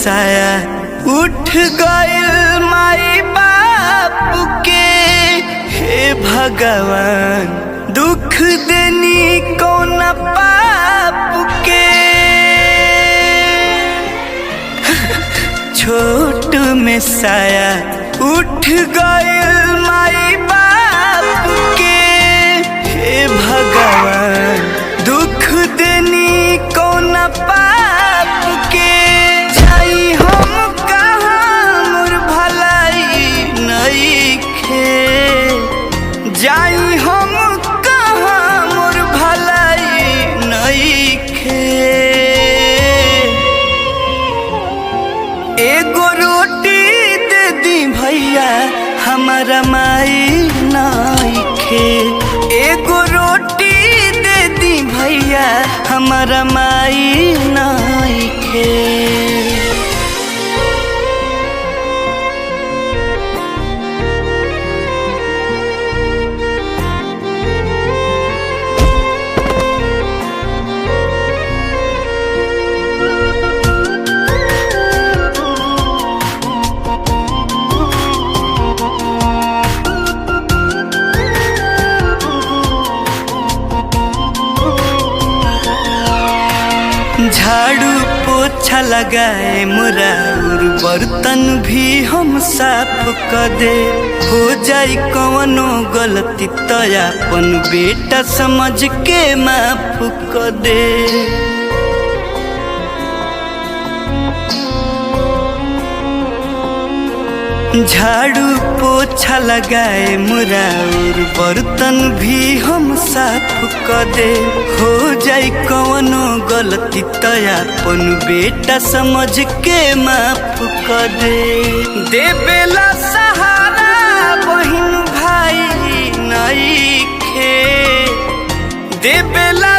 साया उठ गइल माई बाप के। हे भगवान दुख देनी कौन पाप के। छोट में साया उठ गइल माई बाप के। हे भगवान दुख देनी कौन पाप के। जाई हम कहाँ मोर भलाई नइखे, जाई हम कहाँ मोर भलाई नइखे। एगो रोटी दे दी भैया हमारा माई नइखे, एगो रोटी दे दी भैया हमारा माई नइखे। झाड़ू पोछा लगाए मुराउर बर्तन भी हम साफ कर दे। हो जाई कवनो गलती तो अपन बेटा समझ के माफ कर दे। झाड़ू पोछा लगाए मुराउर बर्तन भी हम साफ कर दे। हो जाई कवनो गलती तो अपन बेटा समझ के माफ कर दे। देबेला सहारा बहिन भाई नइखे, देबेला।